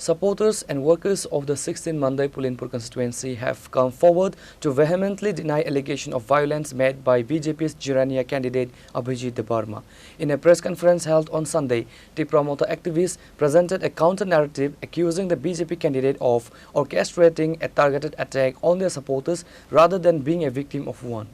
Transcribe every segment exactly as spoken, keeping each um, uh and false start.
Supporters and workers of the sixteen Mandai Pulinpur constituency have come forward to vehemently deny allegation of violence made by B J P's Jirania candidate Abhijit Debbarma. In a press conference held on Sunday, Tipra Motha activists presented a counter-narrative accusing the B J P candidate of orchestrating a targeted attack on their supporters rather than being a victim of one.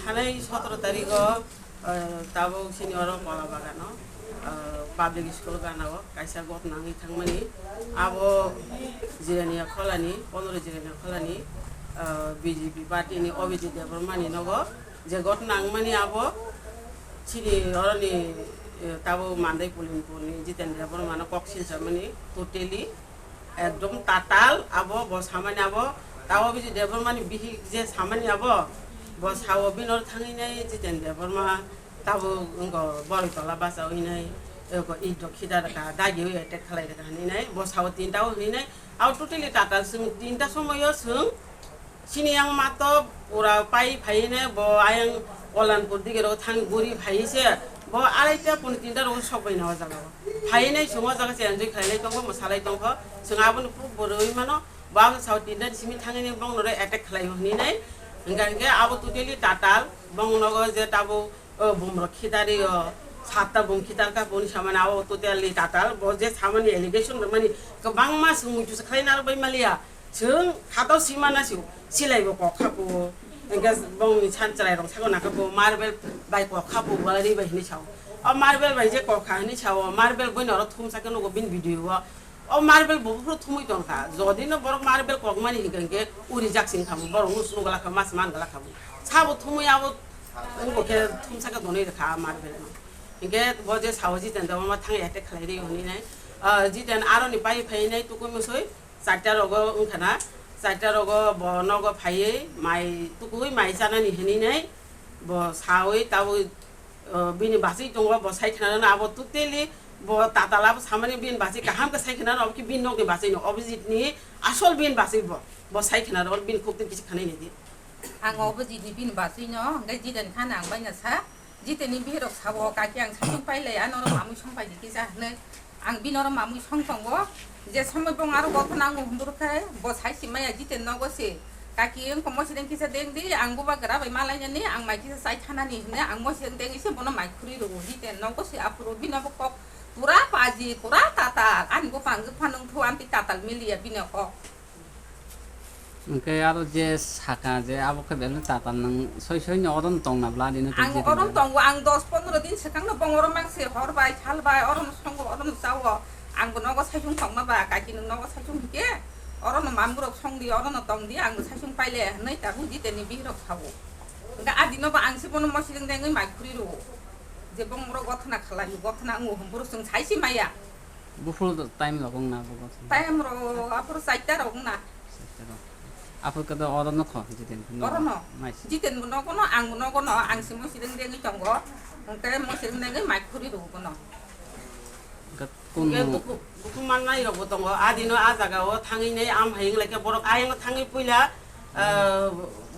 Thanai sotoro tarikh o, ah, tabuk chini oro Kola Bagano, ah, public school gana o kaisa ghotna wngwi thangmani. Abo Jirania Kholani, pondro Jirania Kholani, ah, B J P party ni Abhijit Debbarma ni nogo je ghotna wngmani abo chini oroni, eh, tabuk Mandai Pulinpur ni Jiten Debbarma no kok silsa mani totally ekdom tatal abo, bo samani abo, tabo bisi Debbarma ni bihik je samani abo, bo sao bini oro thangwi nai Jiten Debbarma tabo wngkha Boroi Tola basa wi nai, eko ito khita rwkha, dagi wi attack khlai rwkha hinwi nai, bo sao tinta o hinwi nai, abo totally tatal chwng tinta somoi o chwng Sini yang mato pura pai phai ne bo ayang Olanpur dige ro thang guri phai se bo arai ta pun tinta ro sok bai na o jaga o. Phai ne chwng o jaga se enjoy khlai lai tongo, mwsa lai tongkho. Chwng abo ni proof bo rwi mano. Bo ang sao tinta simi thang ne bong no re attack khlai o hini nai. Hingka hingke abo totally tatal bong nogo je tabo, o, bum rok khitari o. Satta bum khitar ka boni samani abo totally tatal. Bo je samani allegation rwmani kwbangma chwng muitu se khlai na rw bai maliya. Chwng khatao sima na sio, silai bo kok kha bo. Engke bongni san chwrai rok sako nangkha bo, marble bai kok kha bo, galari bai hinwi sao. O marble bai je kok kha hinwi sao, marble boi noro thumsa khe nugo bini video o. O marble bo buphuru thumwi tong kha. Jodi no borok marble kok mani hinkhe hinkhe uri jak sing kha bo, borok no suno gala kha, mas man gala kha bo. Sabo thumwi abo wngbo khe thumsa khe donwi rwkha marble no. Hinkhe bo je sao Jiten Debbarma thang attack khlai ri hwnwi nai. Ah, Jiten aroni pai phai nai tukui musui. Charta rogo wngkha na, charta rogo bo nogo phaiwi mai tukui mai chanani hinwi nai bo sawi tabwi, o, bini bachwi tongo, bo sai khna rwna abo totally bo tatal abo samani bini bachwi kaham khe sai khna rw, obo khe bini nokni bachwi no, Abhijit ni asol bini bachwi bo, bo sai khna rw, bini khuk twi kisa khanai nai di. Ang Abhijit ni bini bachwi no, hwnkhe Jiten kha na ang bai na sa. Jiteni bihirok sabo, "Kaki, ang saichung pailai, ano oro mamui song paidi kisa," hwnwi. Ang bini oro mamui song tongo, je somoi bong aro gothona wngo hwnbwrwk khe, bo sai si maya Jiten nogo se, "Kaki, wngkha mosireng kisa deng di, ang bubagra bai malainani, ang mai kisa chai thanani," hwnwi ang mosireng dengwi se bono mai khurui rwo. Jiten nogo se aphuru bini abo kok pura paji, pura tatal, ani bupang wngkha phano wngthu, amtwi tatal miliya bini kok. Hwnkhe aro je saka je abo khe belai tatal nwng soi soi no oro no tong na bla rino tong. Ang je oro tong no tongo, ang dos pondro din swkang no bong oro mangse hor bai sal bai oro no songo oro no chao. Ang bo nogo saichung tong ma ba, kaki nwng nogo saichung hwnkhe oro no mamung rok song di, oro no tong di, ang bo saichung paile hwnwi tabuk Jiten ni bihirok sao. Hwnkhe a dino bo ang se bono mosireng dengwi mai khurui rwo. Je bong oro gothona khalai, gothona wngo hwnbwrwk chwng sai si maya. Buphuru time rok wngna abo gothona? Time rok aphuru chaita rok wngna. Chaita rok. Aphuru khe oro nokho Jiten phano? Oro no. Nice. Jiten bo nogo no, ang bo nogo no, ang se mosireng dengwi tongo. Hwnkhe mosireng dengwi mai khurui rwo bono. Hwnkhe kunu? Hwnkhe buku, buku mannai rok bo tongo. A dino a jaga o thangwi nai am hai wng lai khe borok ayang thangwi puila, ah,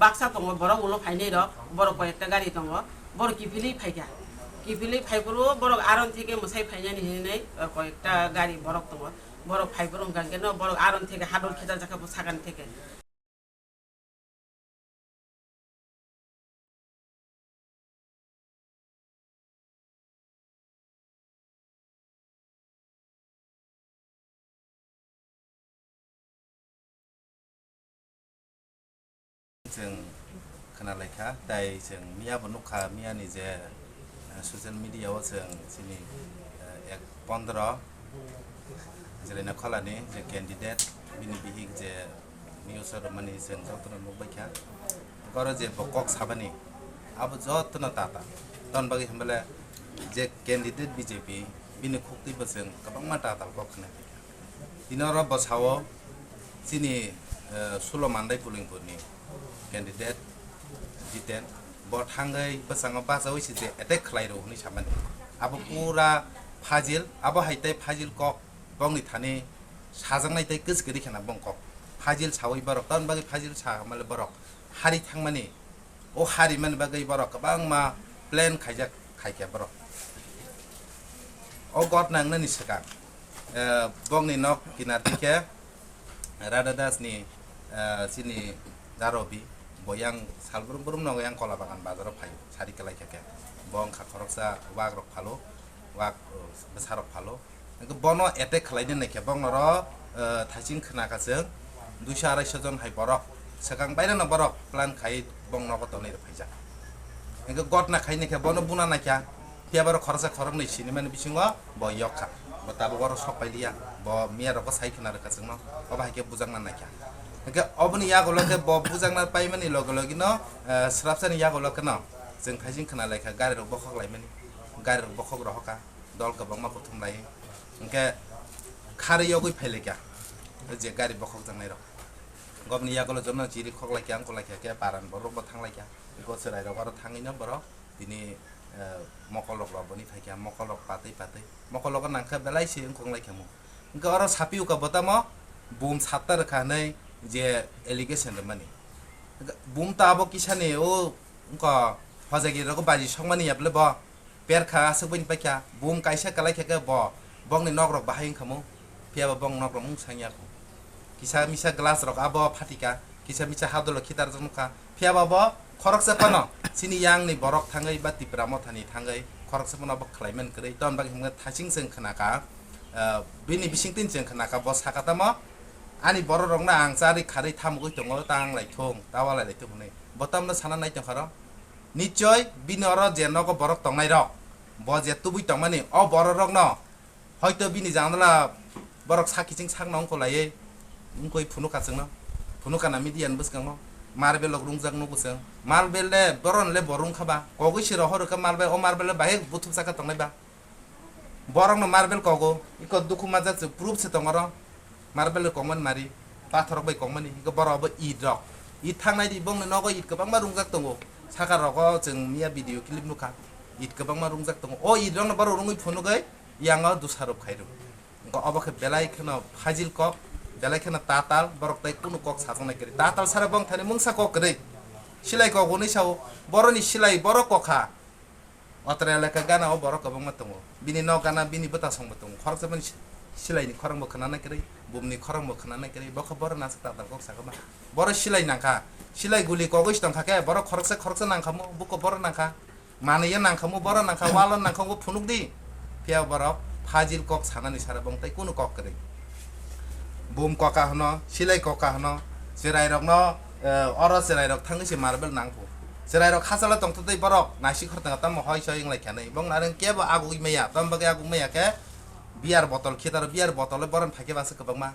baksa tongo borok ulo phainai rok. Borok koi ekta gari tongo. Borok kiphilwi phaikha. Kiphilwi phaiphuru borok aron theke mwsai phainani hinwi, eh, koyekta gari borok tongo. Borok phaiphuru hwnkha hwnkhe no borok aron theke hadol khitarjakha bo sakani theke. Chwng khwnalaikha, tai chwng miya bo nukha, miya ni je, eh, social media o chwng chini, eh, ek pondro Jirania Kholani je candidate, bini bihik je news o rwmani chwng jotono nukbaikha. Oro je bo kok sabani, abo jotono tatal. Tamoni bagwi hwnbale je candidate B J P, bini khuktwi bo chwng kwbangma tatal kok khwnai. Tini oro bwsao chini eh, Sulo Mandai Pulingpurni candidate Jiten, bo thangwi bwskango bachaui se je attack khlai rw hwnwi samani. Abo pura fajil, abo hai tei fajil kok bongni thani sajaknai tei kwchwkri kheno bong kok. Fajil saui borok, tamni bagwi fajil sa hamale borok hari thangmani, o hari mani bagwi borok kwbangma plan khaijak khaikha borok. O gotna wngnani swkang, eh, bongni nok kinar dikhe Radha Das ni, eh, chini Darobi, bo yang salbrum brum no yang Kola Bagan bazaro phaio, sari kwlai kha khe. Bo wngkha khoroksa wak rok phalo, wak, eh, bwsa rok phalo. Hwnkhe bono attack khlaina naikhe bongno ro, eh, thaching khna kha chwng duiso araisho jon hai borok. Swkang baireno borok plan khai bong nogo tonwi rw phaijak. Hwnkhe gotna khai naikhe bono buna naikha. Phiya borok khoroksa khoroknwi sinimani bisingo bo yok kha. Bo tabuk oro sok pailiya. Bo miya rogo sai khna rwkha chwngno. Obo hai khe bujakna naikha. Hwnkhe oboni yagulo khe bo bujakna paimani loge loge no, eh, swrapsani yagulo khe no chwng thaching khna laikha gari rok bokhok laimani. Gari rok bokhok rohokha. Dol kwbangma kuthum lai. Hwnkhe kharwi yogwi phailaikha. Je gari bokhok jaknai rok. Gobni yagulo jono chiri khok laikha, wngkok laikha khe paran borok bo thang laikha. Iko chwrai rok aro thangwi no borok. Tini, eh, mokolok rok boni phaikha, mokolok patwi patwi. Mokolok nangkha belai se wngkok lai khamu. Hwnkhe oro sapi uka botamo bum satta rwkha hwnwi je allegation rwmani. Hwnkhe bum ta abo kisani o wngkha hojagiri rok baji songmani ya bwle bo. Perkha aswk bini paikha, bum kaisa kwlai khe khe bo bongni nok rok bahai wngkhamu. Phiya bo bong nok rok mung sangya kho. Kisa misa glass rok abo phatika, kisa misa hadolo khitar jak nukha. Phiya ba bo khoroksa phano chini yang ni borok thangwi ba Tipra Motha ni thangwi khoroksa phano bo khlai man kwrwi. Ton bagwi hwnmkhe thaching chwng khna kha, ah, bini bising tin chwng khna kha bo saka tamo ani borok rok no ang charwi kharwi thamugwi tongo ta wng lai thung ta walai lai thung hwnwi bo tamno sana nai tong kha ro. Nichoi bini oro je nogo borok tong nai rok bo je tubui tong mani o borok rok no Hoito bini janala borok sak kiching sakno wngkha laiwi wngkoi phunukha chwngno. Phunukha na media ni bwskango. Marbel rok rungjak nugo chwng. Marbel le boron le bo rungkha ba. Kogwi se rohor rwkha marbel, o marbel le bahai buthupjak kha tongnai ba. Borokno marbel kogo. Iko dukhu majak se proof se tongo oro. Marbel le kongmani mari. Pathor rok bai kongmani. Iko borok bo it rok. It thangnai di bongni nogo it kwbangma rungjak tongo. Saka rogo chwng miya video clip nukha. It kwbangma rungjak tongo. O it rokno borok rungwi phunugwi yango dusarop khairok. Wngkha obo khe belai kheno fajil kok, belai kheno tatal, borok tai kunu kok sajaknai kwrwi. Tatal sara bong thani mungsa kok kwrwi. Silai kok hwnwi sao, boroni silai borok kok kha. Otre elaka gana o borok kwbangma tongo. Bini nok gana bini bwtasongbo tongo. Khoroksa bini si-, silaini khorangbo khwnanai kwrwi, bumni khorangbo khwnanai kwrwi. Bokha borok naswk tatal kok sakha ba. Borok silai nangkha. Silai guli kogwi se tongkha khe borok khoroksa khoroksa nangkha mo, buko borok nangkha. Manwi ya nangkhamu, boro nangkha, walo nangkhamu phunuk di. Phiya borok fajil kok sanani sara bong tai kunu kok kwrwi. Bum koka hwno, silai koka hwno, chwrairokno, eh, oro chwrairok thangwi se marbel nangkhu. Chwrairok hachalo tongtwtwi borok naisik khortang tamo hoi soi wnglai khanwi. Bong nareng kebo agugwi maya, tamo bagwi agugwi maya khe beer botol khitaro, beer botol borok phaikhe basa kwbangma.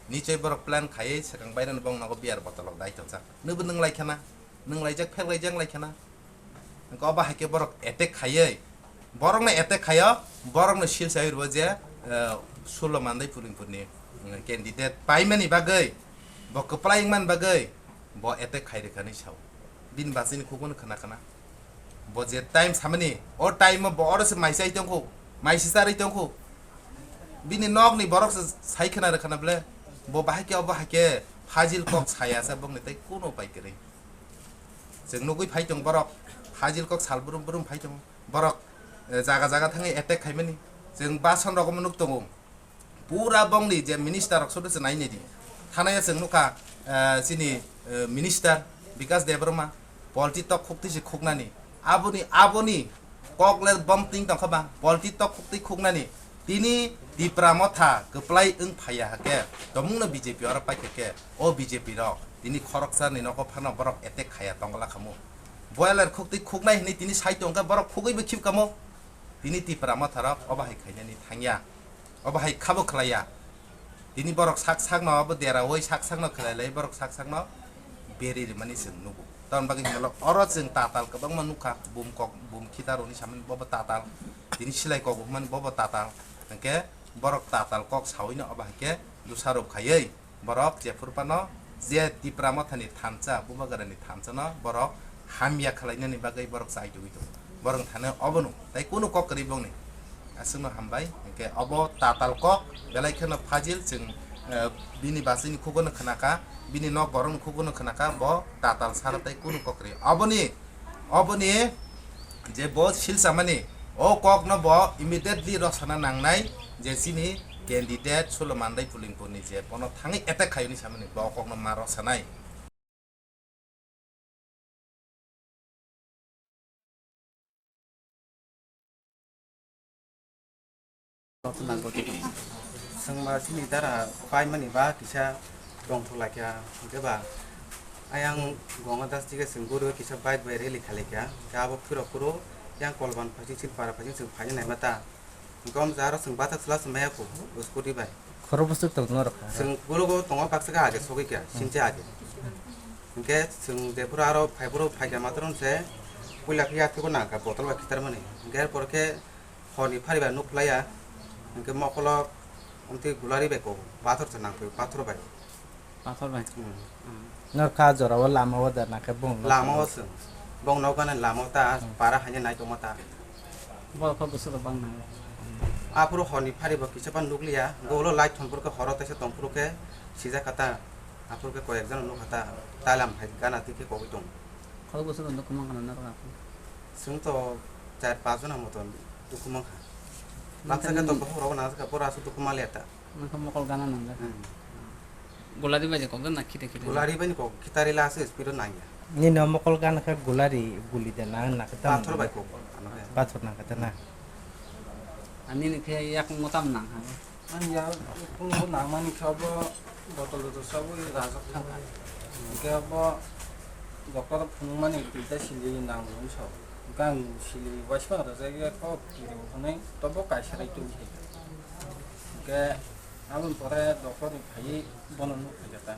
Nichoi borok plan khaiwi swkang baireno bong nogo beer botolrok dai tongjak. Nwbo nwng lai khana, nwng laijak, phek laijak lai khana. Hwnkhe obo hai khe borok attack khaiwi, borokno attack khaio, borokno sil sai rwo je, eh, Sulo Mandai Pulingpurni, eh, candidate paimani bagwi, bo kwplai wngmani bagwi, bo attack khai rwkha hinwi sao. Bini bachini khukmano khna khna. Bo je time samani, o time o bo oro se mai chai tongkhu, mai se charwi tongkhu. Bini nokni borok se sai khna rwkha na bwle, bo bahai khe obo hai khe fajil kok saya sa bongni tei kuno pai kwrwi. Chwng nugwi phai tong borok, fajil kok sal brum brum phai tong borok, eh, jaga jaga thangwi attack khaimani. Chwng bason rok omo nuk tongo. Pura bongni je minister rok soto se nai nai di. Thanaya chwng nukha, eh, chini, eh, minister Bikas Debbarma, polti tok khukti se khuknani. Aboni, aboni kok le bom ting tongkha ba, polti tok khukti khuknani. Tini Tipra Motha kwplai wng phaiya hakhe, tomungno B J P oro paikha khe, o B J P rok tini khoroksa ni nogo phano borok attack khaya tongla khamu. Boiler khukti khuknai hinwi tini sai tongkha borok khugwi bo khip kamo. Tini Tipra Motha rok obo hai khainani thangya. Obo hai khabo khlaiya. Tini borok sak sakno abo deraui sak sakno khlai lai, borok sak sakno beri rimani chwng nugo. Tamoni bagwi hwnba oro chwng tatal kwbangma nukha, bum kok, bum khitaroni samani bobo tatal, tini silai kok hwnmani bobo tatal. Hwnkhe borok tatal kok saui no obo hai khe dusarop khaiwi Borok jephuru phano je Tipra Mothani thansa, Bubagrani thansano borok hamya khwlainani bagwi borok chai tugwi tongo. Borok thani obono tai kunu kok kwrwi bongni. Aswkno hambai, hinkhe obo tatal kok, belai kheno Fazil chwng, eh, bini bachwini khugono khwnakha, bini nok borokni khugono khwnakha, bo tatal sara tai kunu kok kwrwi. Oboni Oboni je bo silsamani, o kokno bo immediately rosana nangnai je chini candidate Sulo Mandai Pulingpurni je bono thangwi attack khaiyoni samani, bo o kokno ma rosanai. Chwng ba chini dara paimani ba kisa tongthok laikha, hwnkhe ba ayang Ganga Das dige chwng guru kisa bike bai rally khalaikha, khe abo phirok phuru yang Kolban phaising chini para phaising chwng phaina naima ta, hwnkhe om jaro chwng bathak chwla chwng maya kho scooty bai. Khoro bwswk tong norok kha. Chwng guru go tongo baksa khe age sogwi kha, sinche age. Hwnkhe chwng jephuru aro phaiphuru phaikha matwrwng se puila khe yaktwiko nangkha botol bai khitarmani, hwnkhe er pore khe Horni phari bai nuk phlaiya, hwnkhe mokolo omtwi gulari bai kok, pathor se nangkhe pathor bai. Pathor bai? Hmm. Hmm. Nor kha jora o lama o da nangkhe bong no Lama o song. Bong no gana lama o ta, Hmm. para haino nai tongma ta. Bo kho bwswk bang nang. Aphuru horni phari bo kisa pan nukliya, golo light thon phuru khe horo taisa tong phuru khe sijak kha ta. Aphuru khe koyek jano nukha ta, talam hai gana twi khe kogwi tong. Kho bwswk nukhu mang khana naro aphuru. Chwng to char pas jona moto nukhu mang kha. Baksa khe to bokhok rogo nang kha, pura aswk nukhu maliya ta. Nokha mokol gana nang kha. Hmm. Gulari bai kok na khite khite. Gulari bai kok khitari la aswk speed o nangya. Nini mokol gana kha gulari guli de nang na kha. Pathor bai kok. Pathor nang kha na. Ani ni khe yak motam nang kha. Ani ya, phungo nangmani khe obo botol botol sabwi rajak thangkha. Hwnkhe obo doctor phunukmani duita sili nango hinwi sao. Hwnkhe ang sili waisa rwjak ya kok kiri hwnwi tobo kaisa rai tubui khaikha. Hwnkhe aboni pore doctor ni phaiwi bono nuk phaikha ta.